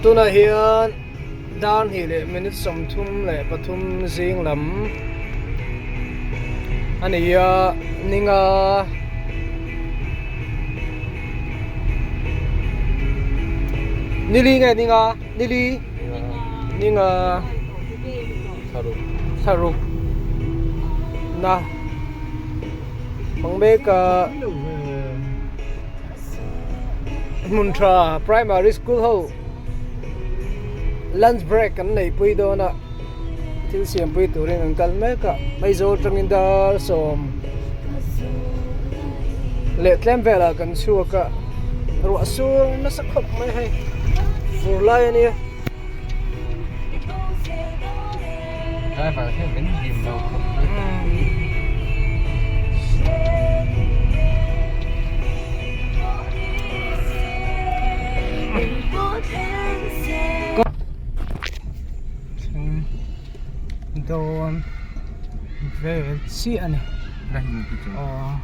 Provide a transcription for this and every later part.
Tunah hian dar hnih leh minute 33 zing lam a ni a ninga nili nge ninga nili ninga thlaruk na hmang mek a. Hmun tha primary school ho lunch break an neih pui dawn a thil siam pui turin an kal mek a Aizawl atangin dar sawm leh tlem velah kan chhuak a ruah sur nasa khawp mai hei fur lai a nia. Driver hian min dim lo khawp mai. Dawn vel chiah a ni aw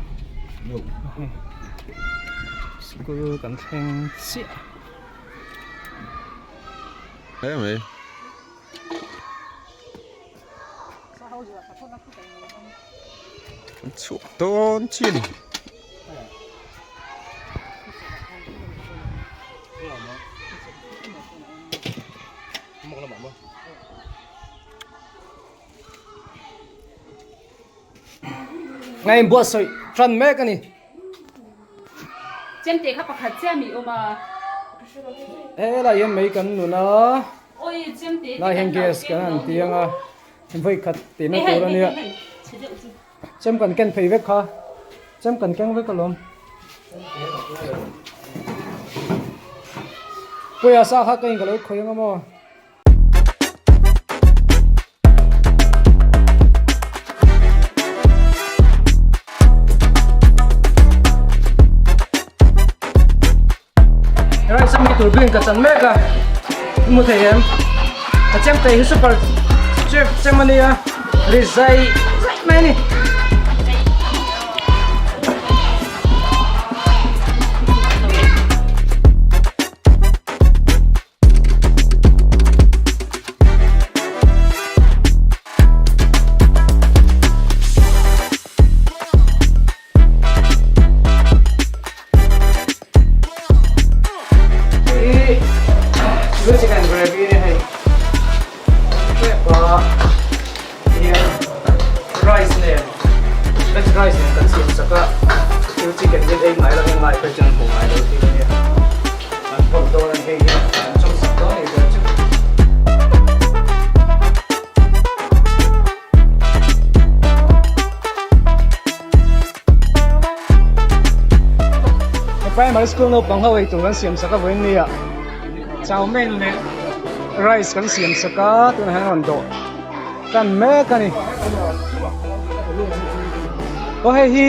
school kan thleng chiah. Hle mai. An chhuak dawn chi a ni. Ngai buatsawi tan mek a ni. Chemte kha pakhat chiah mi awm a. Helai hian mei kan nun a. Lai hian gas kan han tiang a. Vawi khat tihna tur a nia. Chem kan ken phei vek kha. Chem kan keng vek alawm. Puia sa kha ka in ka lo khawi ang a maw. Rice ami tur bin ka chan mek a mu thei em a chem te hi super chef chem ania ri zai zai mai ani. Chicken gravy ni hei tep a hian rice nen veg rice nen kan siam sak a thil chicken hi ei ngai lo in ngai phei chuan hmu ngai lo thil a nia an phawrh dawn a ni hei hi an chawm sak dawn a ni ber chu. Primary school naupang ho eitur kan siam sak a vawiin nia chow mein leh rice kan siam sak a tunah hian a rawn dawh tan mek a ni aw hei hi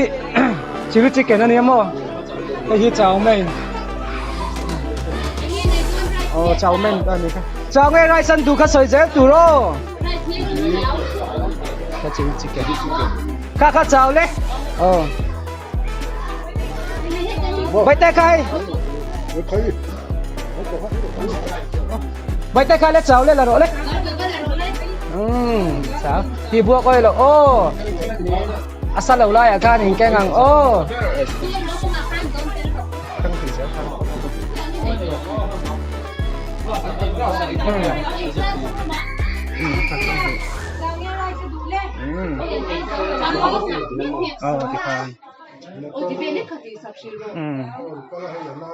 chilli chicken a nia maw hei hi chow mein aw chow mein a ni kha chow nge rice an duh kha sawi zel tur aw. Kha chilli chicken. Kha kha chào le. Ờ. Bánh tê khai. Bánh tê khai le chào le là rõ le. Ừ, chào. Thì buộc oi lo. Ô. Asa lo lai à khan in keng ang. Ô.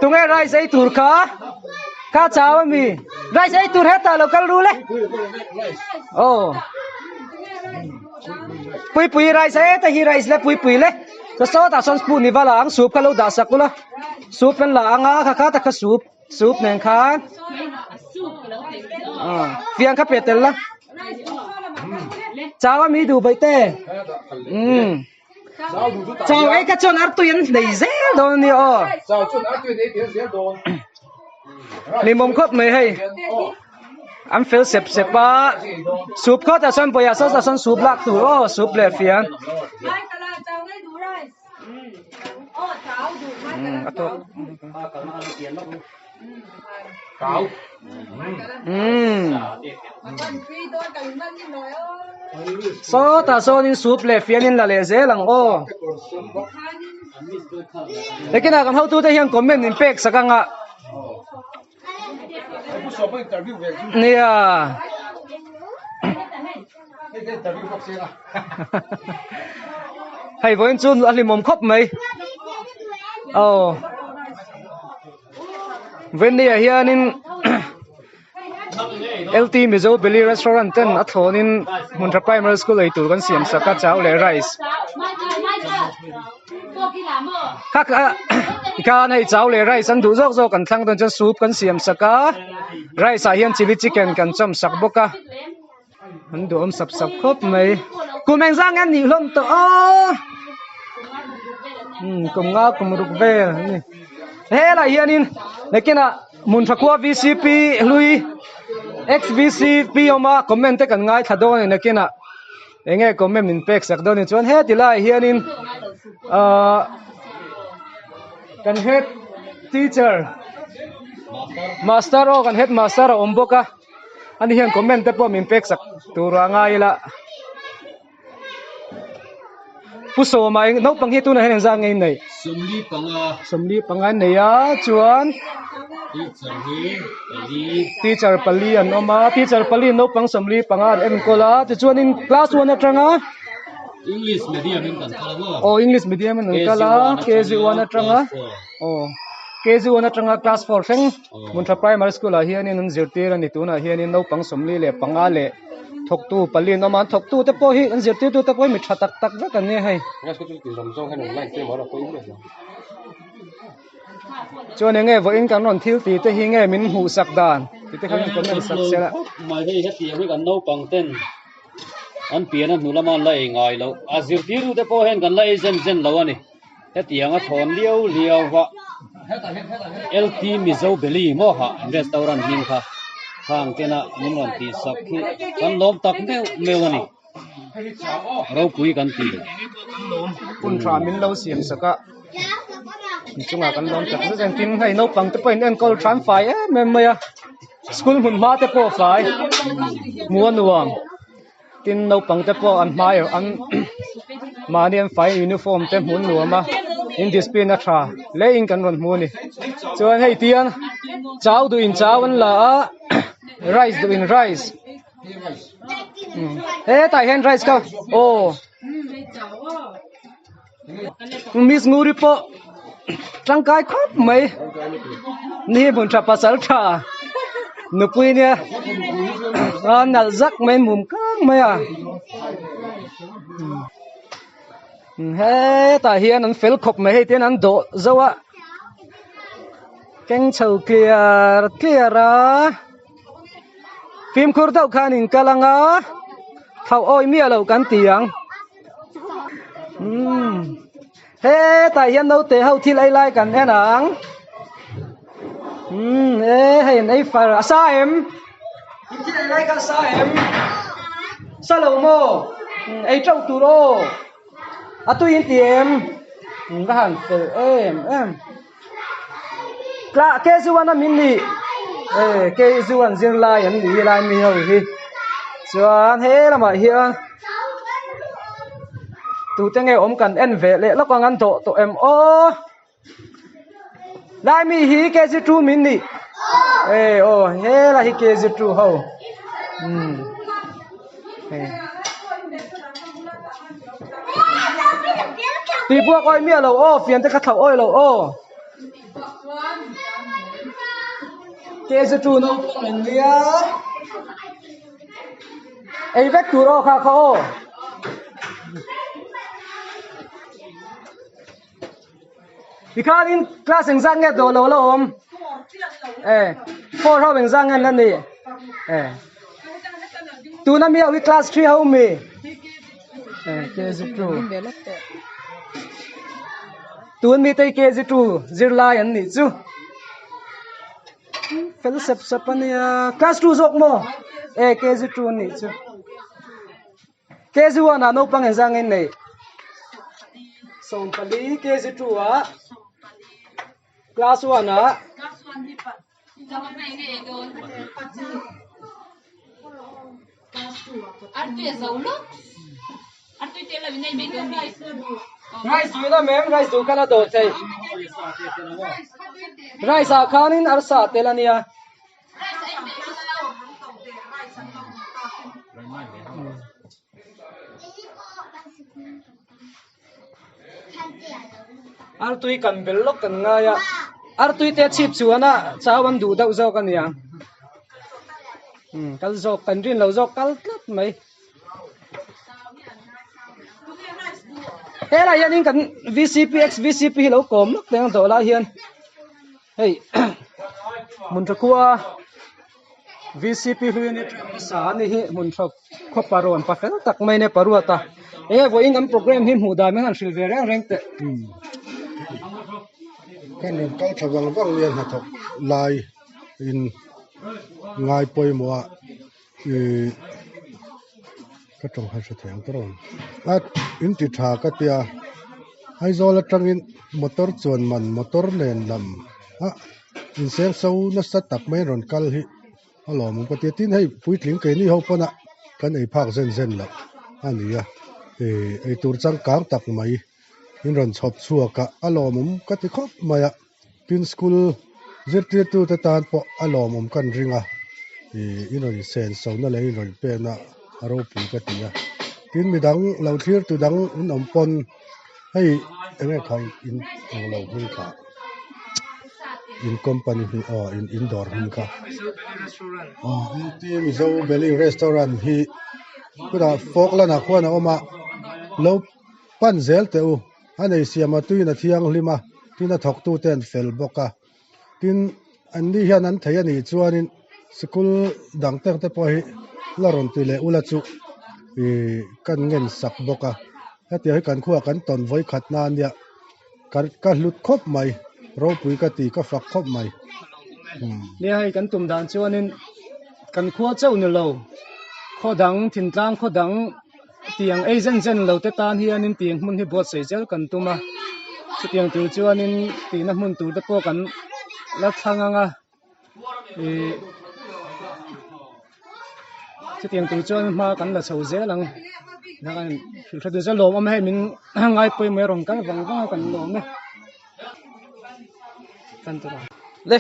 Tunge rice ei tur kha kha chau ami rice ei tur hetah lo kal ru le aw pui pui rice heta hi rice le pui pui le sawtah sawn spoon i va la ang soup kha lo dah sak ula soup kan la ang a kha kha tak kha soup. Soup nen khan fiang kha pe tel la chau a mi duh baih te umm chau ei kha chuan artui an nei zel dawn a nia aw hlimawm khawp mai hei an fel sep sep a soup khaw tah sawn bawihah saw tah sawn soup lak tur aw soup leh fiang. Umm sawtah sawnin soup leh fian in la leh zel ang aw nakinah kan hotute hian comment in pek sak anga nia hei vawiin chu a hlimawm khawp mai aw. Venni ah hianin LT Mizo Belly restaurant ten a thlawnin Hmunhra Primary School ei tur kan siam sak a chau leh rice kha kha tikhan hei chau leh rice an duh zawk zawk an thlang dawn chuan soup kan siam sak a rice ah hian chilli chicken kan chawm sak bawk a an duhawm sap sap khawp mai kum engzah nge an nih hlawm tawh a umm kum nga kum ruk vel a ni helaiah hianin nakinah Hmunhra khua V C P hlui ex V C P awm a comment te kan ngaithla dawn a ni nakinah eng nge comment min pek sak dawn a ni chuan heti laiah hianin ahh kan head teacher master aw kan head master a awm bawk a. Ani hian comment te pawh min pek sak tur a ngai ila. Pu Sawma eng naupang hi tunah hian engzah nge in neih? 75. 75 in nei a chuan Teacher hi pali. Teacher pali an awm a teacher pali naupang 75 an enkawl a tichuanin class 1 atanga English medium in kan kal a maw? Aw English medium in an kal a KG1 atanga aw KG1 atanga class 4 thleng Hmunhra Primary School ah hianin an zirtir a ni tunah hianin naupang 45 leh thawktu pali an awm a an thawktu te pawh hi an zirtirtu te pawh hi mi tha tak tak vek an ni a hei. Chuan enge vawiin kan rawn thil tih te hi nge min hmuh sak dan tih te kha min comment sak se la. Mai hei hetiang hi kan naupang ten an pian a hnu lama an la ei ngai loh a zirtirtu te pawh hian kan la ei zen zen lo a ni. Hetiang a thawn liau liau va LT Mizo Belly maw ha restaurant hming kha khang tena min rawn tih sak khi kan lawm tak meuh meuh a ni ropui kan ti. Hun tha min lo siam sak a inchungah kan lawm tak zet engtin hei naupang te pawh in enkawl than fai em em mai a school hmun hma te pawh fai hmuh a nuam. Tin naupang te pawh an hmai an mahni an fai uniform te hmuh nuam a in discipline a tha hle in kan rawn hmu a ni chuan hei tiang chau duh in chau an la a rice duh in rice hetah hian rice kha aw miss nguri pawh tangkai khawp mai ni hmun tha pasal tha nupui nia a nalh zak mai mum kang mai a hetah hian an fel khawp mai hei te hian an dawh zo a keng chho tliar tliar a. Fimkhur deuh khan in kal anga thlauh awi miah loh kan ti ang. Umm hetah hian naute ho thil ei lai kan en ang. Umm e hei an ei far a sa em? In thil ei lai kha a sa em? Sa lo maw? Ei teuh tur aw. A tui in ti em? Va han fel em em. Tlah KZ1 a min nih e KZ1 zirlai an nih lai mi ho hi chuan he lamah hian tute nge awm kan en ve leh lawk ang an dawh tawh em aw lai mi hi KZ2 min nih e aw he lai hi KZ2 ho umm hei. Tih buak awi miah lo aw fian te kha thlauh awi lo aw. Ke chu tu naupang an nia. Ei vek tur aw kha kha aw. Tikhanin class engzat nge dawh lo la awm? E four ho engzat nge an la ni? E tuna mi ho hi class 3 ho mi? E KG2 tun mi te hi KG2 zirlai an nih chu. Fel sep sep a nia class 2 zawk maw? E KG2 an nih chu. KG1 ah naupang engzah nge nei? 14 KG2 ah class 1 ah. Rice duh ila mem rice duh khan a dawh thei. Rice ah khanin arsa a tel a nia. Artui kan bel lawk kan ngai a artui te chhip chuan a chau an duh deuh zawk a nia umm kal zawk kan rin lo zawk kal tlat mai helai hianin kan vcp ex vcp hi lo kawm lawk teng a dawh lai hian hei hmun tha khua. VCP hlui ania ṭhian hmasa a ni hi hmun tha khaw parawn pa fel tak mai ania paruat a enge vawiin an programme hi hmuh dan hian han hrilh ve reng reng teh. Kan rawn kal tha vang vang nia hnathawk lai in ngai pawimawh a ih ka tawng han hre thei ang tawrh ang a in ti tha ka tia Aizawl atangin motor chuan man motor nen lam a. Inseng so nasa tak mai rawn kal hi a lawmawm ka ti a tin hei puitling keini ho pawn a kan ei phak zen zen loh a ni a ih eitur changkang tak mai in rawn chhawp chhuak a a lawmawm ka ti khawp mai a tin school zirtirtu te tan pawh a lawmawm kan ring a ih in rawn insen so na leh in rawn pekna a ropui ka ti a tin midang lo thlir tu dang in awm pawn hei eng nge kha in englo hming kha. In company hi aw in in dawr hming kha aw L T Mizo Belly restaurant hi tunah Falkland ah khuan a awm a lo pan zel teh u a nei siam a tuiin a thianghlim a tin a thawk tute an fel bawk a tin an ni hian an thei a nih chuanin sikul dang te te pawh hi la rawn ti leh ula chu ih kan ngen sak bawk a hetiang hi kan khuaa kan tawn vawikhat na a nia. Ka ka hlut khawp mai, ropui ka ti ka fak khawp mai. Nia hei kan tum dan chuanin kan khua chauh ni lo, khaw dang thintlang khaw dang tiang ei zen zen lo te tan hianin tiang hmun hi buatsaih zel kan tum a, chutiang tur chuanin tihna hmun tur te pawh kan la thlang ang a. Ihh chutiang tur chuan hma kan la chho zel ang hrilh hre lawm awm hei min ngai pawimawh a rawn kal vang vang a kan lawm e kan tur a le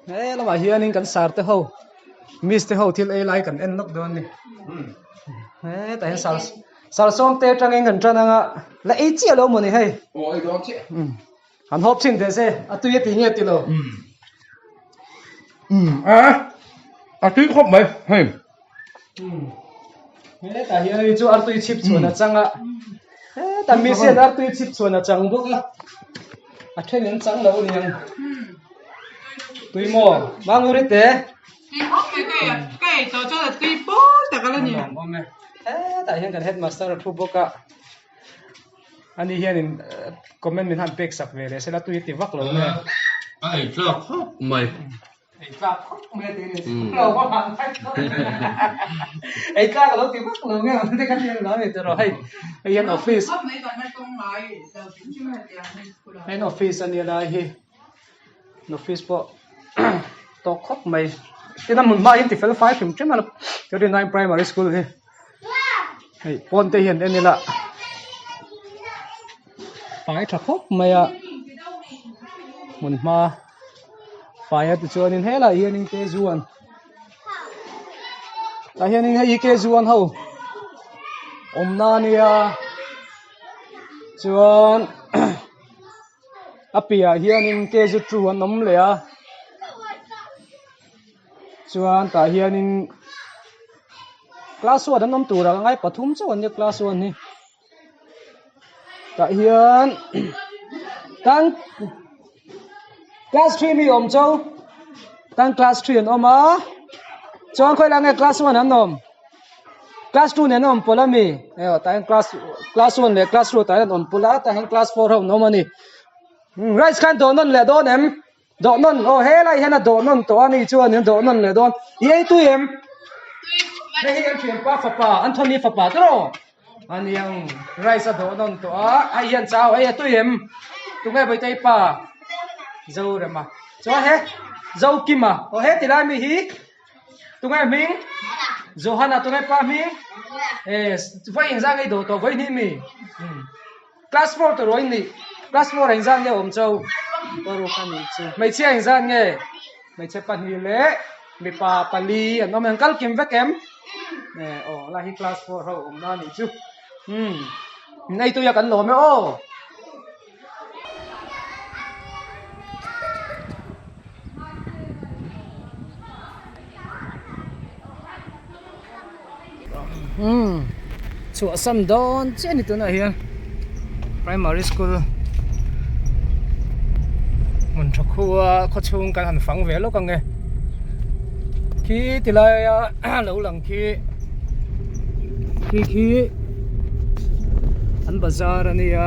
he lamah hianin kan sar te ho miss te ho thil ei lai kan en lawk dawn a ni hetah hian sar sar sawm te atangin kan tan ang a la ei chiah lo maw ni hei An hawp chin teh se, a tui a ti nge ti lo. Um a a tui khawp mai hei. Um hetah hian hei chu artui chhip chhuan a chang a hetah mi sian artui chhip chhuan a chang bawk a a then an chang lo aniang tui maw manguri te Tui khawp mai ka ei ka ei tawh chuan a tui pawl tak a la ni. Hetah hian kan headmaster a thu bawk a. Ani hianin comment min han pek sak ve leh sela tui a ti vak lo nge. A ei tlak khawp mai. Ei tlak khawp mai a ti ni. Lo va han thai khawp. Ei tlak a lo ti vak lo nge ang te ka hriat lo ani tiraw hei. Hei hian office. Hei office ania lai hi. Office pawh tawk khawp mai. Tin a hmun hma hi ti fel fai hrim hrim a 39 primary school hi. Hei pawn te hian en ila fai tha khawp mai a hmun hma fai a tichuanin helaiah hianin kezuan tah hianin hei hi kezuan ho awmna ania chuan a piahah hianin kezu two an awm leh a chuan tah hianin class one an awm tur ah ka ngai pathum chauh an nia class one hi tah hian tan class three mi awm chauh tan class three an awm a chuan khawi lai nge class one an awm class two nen a awm pawlh ami aw tah hian class class one leh class two tah hian an awm pawlh a tah hian class four ho an awm a ni rice khan dawh nawn leh dawn em. Dawh nawn aw helai hian a dawh nawn tawh a ni chuan in dawh nawn leh dawn i ei tui em? Hei hi kan thianpa fapa Anthony fapa te rawh aniang rice a dawh nawn tawh a hei hian chau ei a tui em? Tunge Bawihtei pa Zorema chuan he. Zokima aw he tilai mi hi tunge hming Johana tunge pa hming eh vawi engzah nge i dawh tawh vawi hnih mi class four tawh rawh i nih class four engzah nge awm chau hmeichhia engzah nge hmeichhe pahnih leh mipa pali an awm ang kal kim vek em eh aw lai hi class four ho awmna a nih chu umm in ei tuia kan lawm e aw. Umm chhuahsan dawn chiah a ni tunah hian primary school hmun tha khua khaw chhung kan han fang ve lawk ang e khi ti laia lo lang khi khi khi an bazar a nia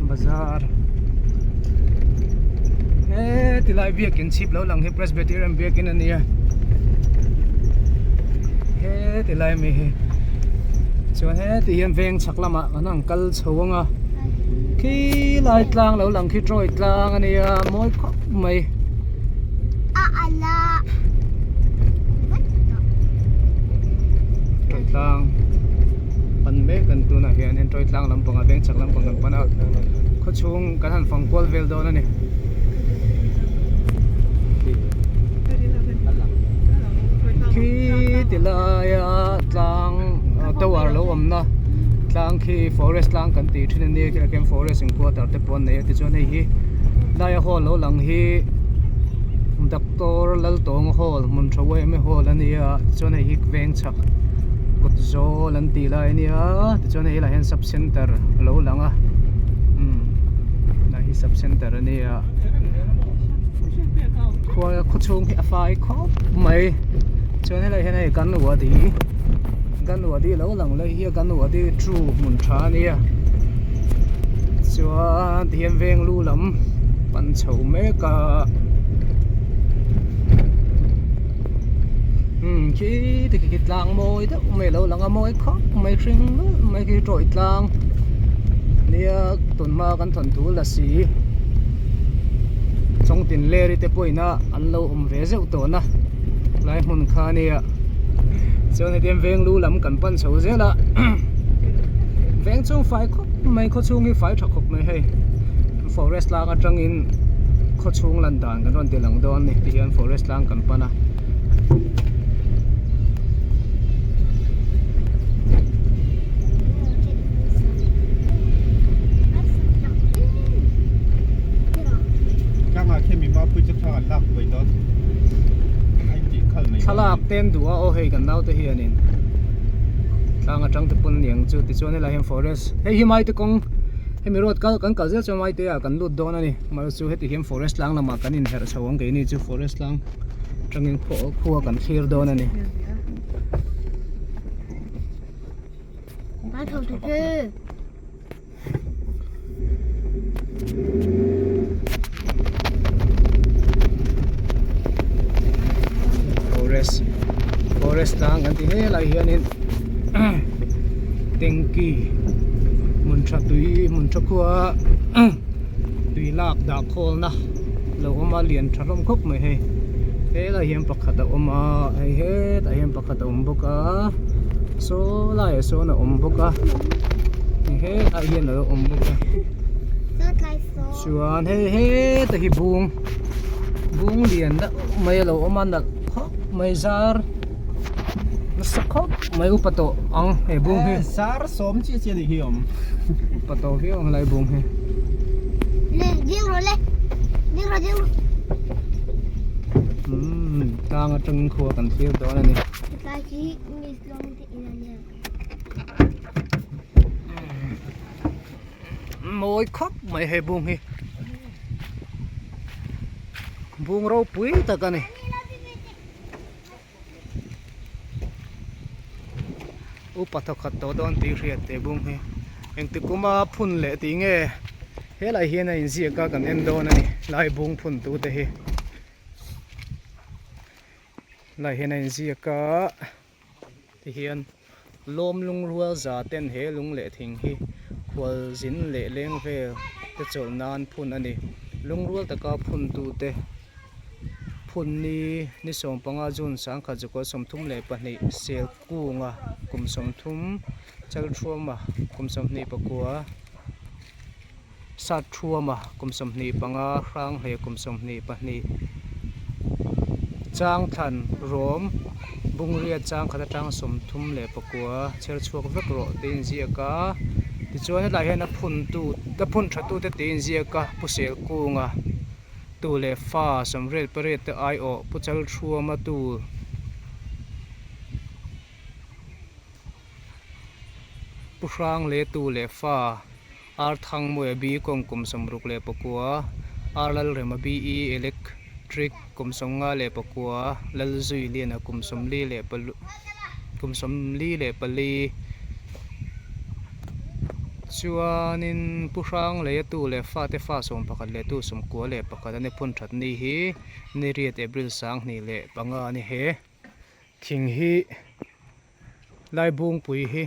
bazar he ti lai biakin chhip lo lang hi Presbyterian biakin a nia he ti lai mi hi chuan he ti hian veng chhak lamah kan han kal chho ang a khi lai tlang lo lang khi Troy tlang a nia mawi khawp mai. Troy tlang pan mek kan tunah hianin Troy tlang lampang a veng chhak lampang kan pan a khaw chhung kan han fang kual vel dawn a ni. Khi ti laia tlang tower lo awmna tlang khi forest tlang kan tih thin a nia khilaiah khian forest in quarter te pawh an nei a tichuan hei hi laia hall lo lang hi doctor Laltawnga hall hmun tha uaim hall a nia tichuan hei hi veng chhak kawt zawl an tih lai a nia tichuan hei helaiah hian sub center a lo lang a umm helai hi sub center a nia khua khaw chhung hi a fai khawp mai chuan helai hian hei ganwadi ganwadi lo lang lai hi a ganwadi chu hmun tha a nia chuan tihian veng lu lam pan chho mek a umm khi ti khi tlang mawi deuh mai a lo lang a mawi khawp mai hring luah mai khi tawih tlang nia tunhma kan thawnthu la si chawngtin leri te pawhin a an lo awm ve zeuh tawh na lai hmun kha a nia chuan hetiang veng lu lam kan pan chho zel a veng chhung fai khawp mai khaw chhung hi fai tha khawp mai hei forest tlang atangin khaw chhung lan dan kan rawn ti lang dawn a ni tihian forest tlang kan pan a. Thlalak te an duh a aw hei kan naute hianin tlang atang te pawn a ni ang chu tichuan helai hian forest hei hi maite kawng hemi road kal kan kal zel chuan maite ah kan lut dawn a ni amaherawhchu chu heti hian forest tlang lamah kan inherh chho ang keini chu forest tlang atangin khua kan thlir dawn a ni. Forest forest tlang kan ti helai hianin tanky hmun tha tui hmun tha khua tui lak dah khawlna lo awm a lian tha hlawm khawp mai hei helai hian pakhat a awm a hei hetah hian pakhat a awm bawk a saw laiah sawn a awm bawk a hetah hian alo awm bawk a chuan hei heta hi bung bung lian deuh mai alo awm a nalh khawp mai zar nasa khawp mai upa tawh ang he bung hi zar sawm chiah chiah anih hi awm upa tawh viau ang helai bung hi le ding rawh le ding rawh ding rawh umm tlang atangin khua kan thlir dawn a ni tlai hi miss lawng te in a nia mawi khawp mai he bung hi bung ropui tak a ni. Upa thawkhat tawh dawn tih hriat teh bung hi engti kuma phun leh tih nge helai hian a inziak a kan en dawn a ni lai bung phun tu te hi lai hian a inziak a tihian lawm lung rual za ten he lung leh thing hi khual zin leh leng vel te chawlh nan phun a ni. Lungrual taka phuntute phun ni ni 15 June sangkhat zakua 32 sel kunga kum 30 chalthuama kum 29 Sathuama kum 25 Hranghlei kum 22 Changthlan Rawm Bungriat changkhat atang 34 chher chhuak vek rawh tih a inziak a tichuan helaiah hian a phuntu a phun tha tute tih a inziak a Pu Selkunga tu leh fa 88 te aiawh Pu Chalthuama tu Pu Hranghlei tu leh fa. Ar Thangmawia B Kawng kum 69, Ar Lalrema BE Electric kum 54, Lalzuiliana kum 44 Chuanin Pu Hrangleia tu leh fate fa 11 leh tu 91 a ni phun that ni hi ni riat April 25 a ni he. Thing hi Laibungpui hi.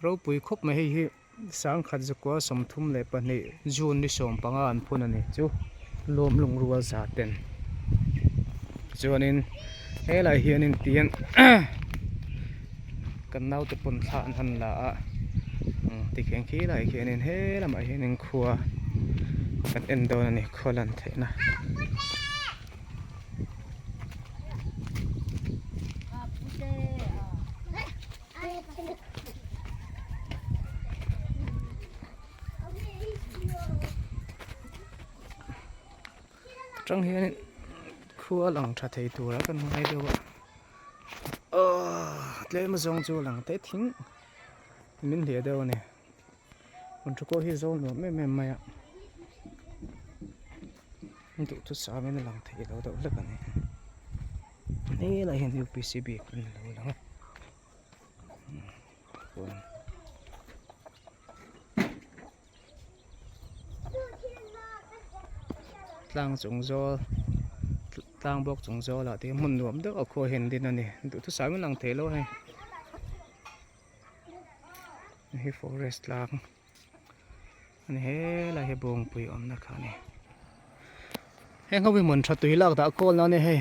Ropui khawp mai hei hi sangkhat zakua 32 June ni 15 an phun a ni chu lawm lungrual za ten chuanin helaiah hianin tian kan naute pawn thla an han la a tikhian khilaiah khianin he lamah hianin khua kan en dawn a ni khua lan theihna. Atang hianin khua lang tha thei tura kan ngai deuh a aw tlem azawng chu a lang teh thing min hliah deuh a ni hmun thu pawh hi a zawl nuam em em mai a duhthusam in a lang thei lo deuh hlek a ni. Helai hian UPC biak in a lo lang a chuan tlang chung zawl tlang bawk chung zawl ah te hian hmun nuam deuh a khua hian an din a ni duhthusam in a lang thei lo hei hei forest tlang a ni helai hi bawngpui awmna kha a ni heng ho hi hmun tha tui lak dah khawl na a ni hei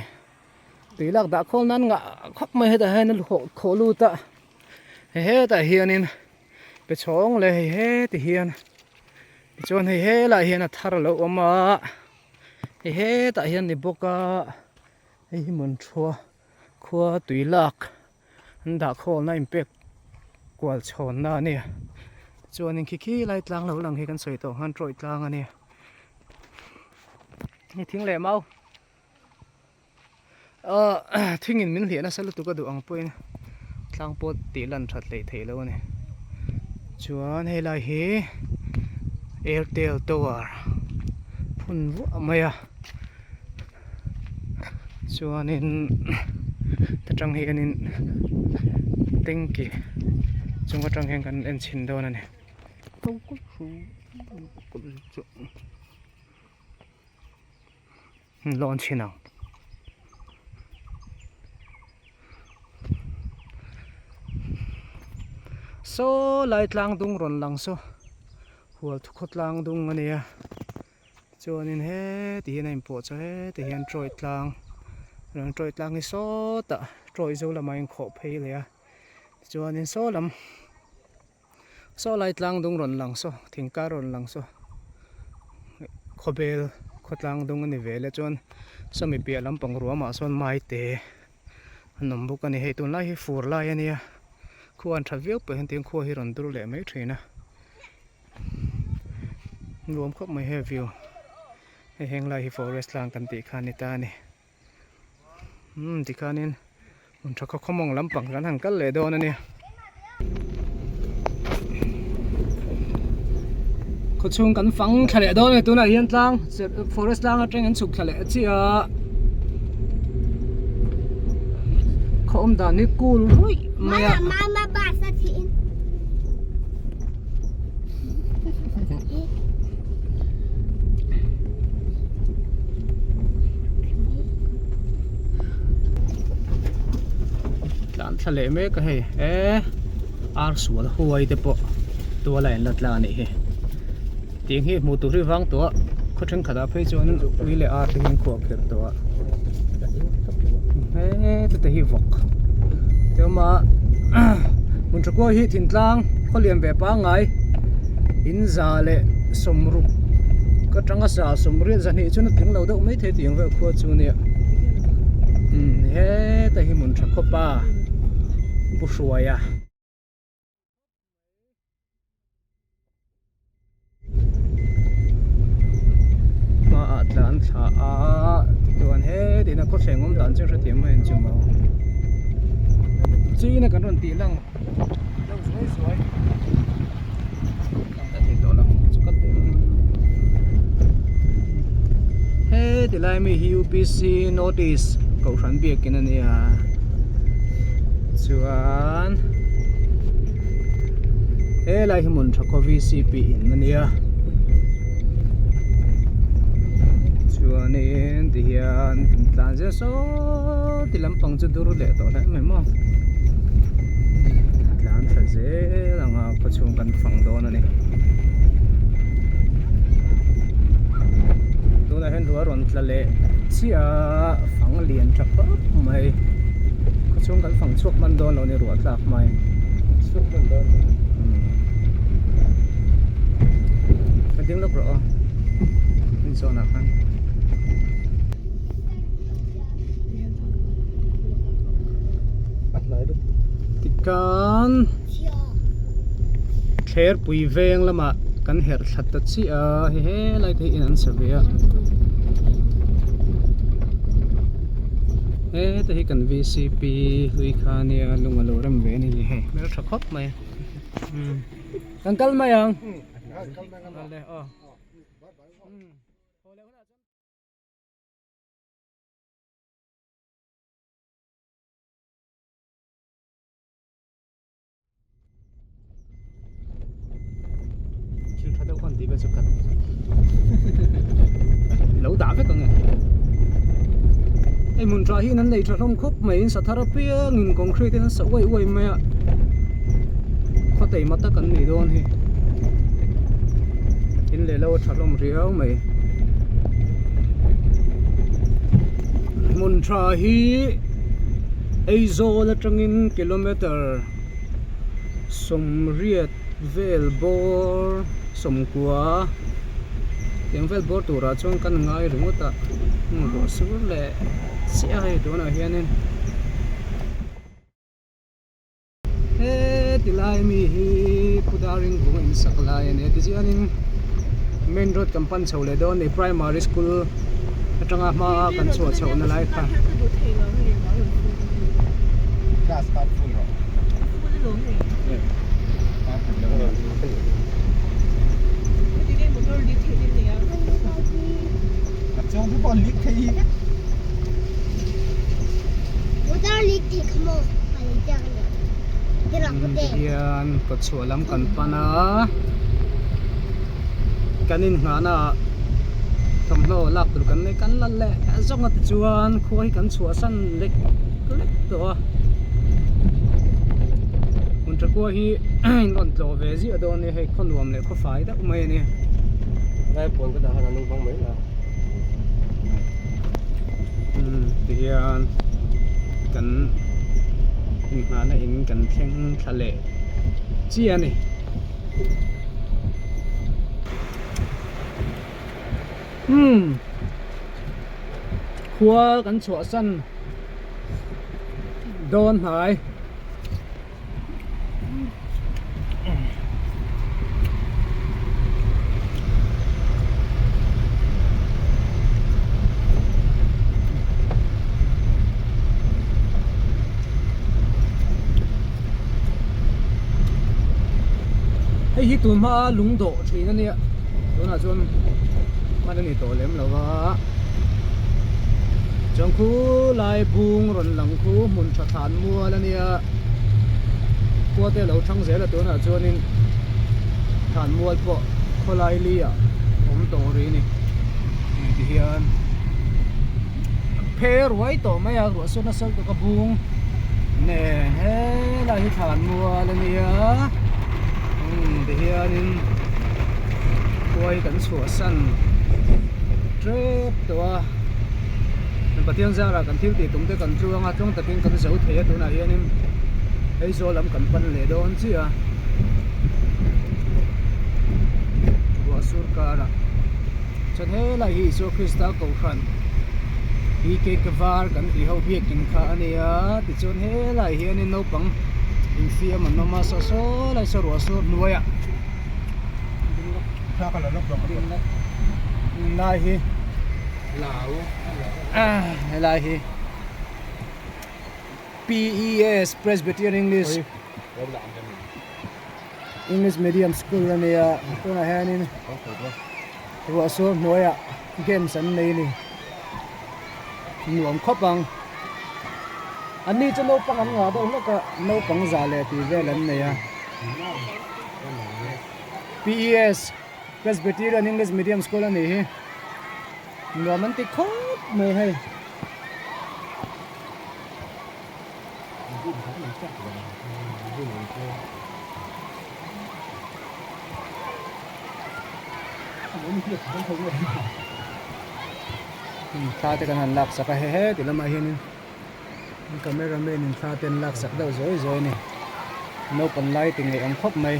tui lak dah khawl nan ngah khawp mai hetah hian a khawh lut a hei hetah hianin pe chhawng leh hei heti hian tichuan hei helaiah hian a thar a lo awm a hei hetah hian ni bawk a hei hi hmun thua khua tui lak. An dah khawlna inpek kual chhawnna a ni. Tichuanin khi khi lai tlang lo lang hi kan sawi tawh khan tawih tlang a ni. Ni thing leh mau. Ahh thingin min hliah nasa lutuk a duh ang pawhin tlang pawh tih lan that hleih theih loh a ni. Chuan helai hi Airtel tower phun vuah mai a. Chuanin ta tang hianin tanky chung atang hian kan en chhin dawn a ni. Lawn chhin ang. Saw lai tlang dung rawn lang saw hual thukhaw tlang dung a nia. Chuanin heti hian a inpawh chu heti hian tawih tlang rawn tawih tlang hi sawtah tawih zo lamah a inkhawh phei leh a tichuanin saw lam saw lai tlang dung rawn lang saw thing kar rawn lang saw khawbel khawtlang dung a ni ve le chuan sawmi piah lampang ruamah sawn maite an awm bawk a ni hei tunlai hi fur lai a nia khua an that viau pawh hian tin khua hi rawn dur leh mai thin a. Nuam khawp mai he view hei heng lai hi forest tlang kan tih kha a ni ta a ni umm tikhanin hmun tha khaw khawmawng lampang kan han kal leh dawn a nia. Khawchhung kan fang thla leh dawn a ni tunah hian tlang forest tlang atang an chhuk thla leh chiah a khaw awm dan hi cool ruih mai a. Tlan thla leh mek a hei e ar sual huai te pawh tuala in la tla a nih hi tiang hi hmuh tur hi vang tawh a. Khaw thenkhatah phei chuan ui leh ar te hi an khuah kher tawh a hete te hi vawk te awm a hmun tha kual hi thintlang khaw lian ve pangngai in za leh sawmruk atanga za sawmriat zahnih chuan a tling lo deuh maithei tih ang vel khua chu a nia umm heta hi hmun tha khawp a pu hruaia. Hmaah tlan thla a tichuan heti in a khawthleng awm dan chu hrethiam mai ang chu maw china kan rawn tih lang deuh zuai zuai ka thei tawh lo chu ka teh heti lai mi hi upc notice kohhran biakin a nia chuan. Helai hi hmun tha khaw vcp in a nia chuanin ti hian kan tlan zel saw ti lampang chu dur leh tawh hle mai maw tlan thla zel ang a khaw chhung kan fang dawn a ni tunah hian ruah a rawn tla leh chiah a fang lian tha khawp mai khaw chhung kan fang chhuak hman dawn lo a ni ruah tlak mai. Ka ding lawk rawh aw in zawn ah khan. Tikhan Thlerpui veng lamah kan herh thla ta chiah a hei helai te hi in an sa ve a. Heta hi kan vcp hlui kha ania lung a lo rem ve a ni hei hmel tha khawp mai kan kal mai ang Thil tha deuh khan tih vel chu khat lo dah vek ang e. Hei hmun tha hi an nei tha hlawm khawp mai in sathar apiang in concrete in an sa uai uai mai a khaw taima tak an nih dawn hi in leh lo a tha hlawm riau mai hmun tha hi Aizawl atangin kilometer sawmriat vel bawr sawmkua tiang vel bawr turah chuan kan ngai ringawt a hmun ruah sur leh chiah a hei tunah hianin heti lai mi hi pu daring vung a insak lai a nia tichuanin main road kan pan chho leh dawn a ni primary school atanga hma kan chhuah chhoh na lai kha. Hian kawtchhuah lam kan pan a kan inngahna ah thawmhnaw lak tur kan nei kan la leh zawng a tichuan khua hi kan chhuahsan lek lek tawh a hmun tha khua hi in rawn tlawh ve ziah dawn a nia hei khaw nuam leh khaw fai deuh mai a ni. Tihian kan inngahna in kan thleng thla leh chiah a ni. Umm khua kan chhuahsan dawn hnai. Hei hi tun hma lung dawh thin a nia tunah chuan hman a ni tawh lem lo va chuan khu lai bung rawn lang khu hmun tha thlan mual a nia khua te lo thang zel a tunah chuanin thlan mual pawh khawlai li ah awm tawh rih a ni tihian phe ruai tawh mai a ruah sawn nasa lutuk a bung nen helai hi thlan mual a nia umm tihianin khua hi kan chhuahsan. tep tawh a Pathian zarah kan thil tih tum te kan chuang a tluang takin kan zo thei a tunah hianin Aizawl lam kan pan leh dawn chiah a ruah sur karah chuan helai hi Isua Krista kohhran hi cake var kan tih ho biakin kha a nia tichuan helai hianin naupang infiam an awm a saw saw lai saw ruah sur hnuaiah. Lai hi helai hi PES Presbyterian English English Medium School a nia tunah hianin ruah sur hnuaiah games an nei a ni nuam khawp ang anni chu naupang an ngah deuh hlek a naupang zah leh tih vel an nei a. PES Presbyterian English Medium School a nih hi nuam an ti khawp mai hei. Thla te kan han lak sak a hehe ti lamah hianin camera man in thla te an lak sak deuh zawi zawi a ni naupang lai ti ngaih ang khawp mai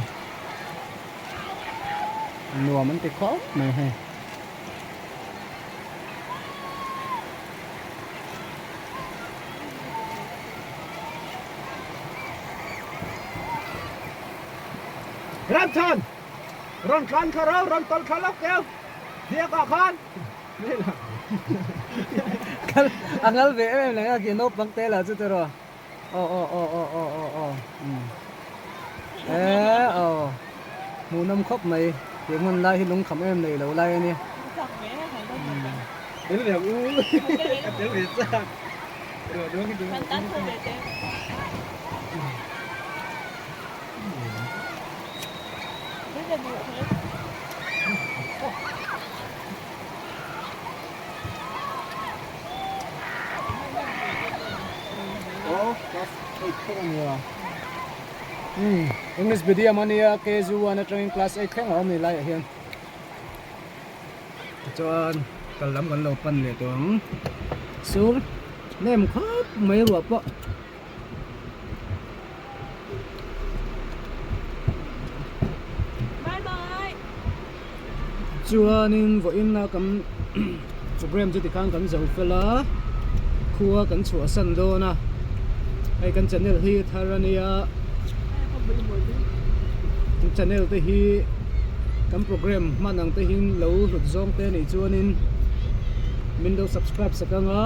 nuam an ti khawp mai hei. Ramchhan rawn tlan thla ro rawn tawlh thla lawk keu biak ah khan kal a ngal ve em em leh a ki naupang te lah chu tiraw aw aw aw aw aw aw aw umm eh aw hmuhnawm khawp mai tih hmun lai hi lungkham em nei lo lai a ni English medium a nia KG one atangin class eight thleng a awm ni laiah hian tichuan kal lam kan lo pan leh tawh ang sur nem khawp mai ruah pawh. Chuanin vawiin a kan program chu tikhan kan zo fel a khua kan chhuahsan dawn a hei kan channel hi thar a nia channel te hi kan program hman ang te hi lo hlut zawng te anih chuanin min lo subscribe sak ang a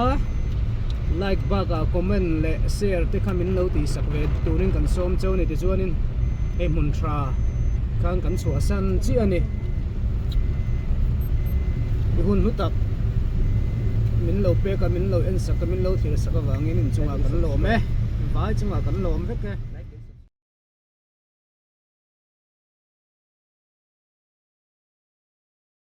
like bakah comment leh share te kha min lo tih sak ve turin kan sawm cheu a ni tichuanin hei hmun tha khan kan chhuahsan chiah a ni i hun hlu tak min lo pek a min lo en sak a min lo thlir sak avangin inchungah kan lawm e vai chungah kan lawm vek e.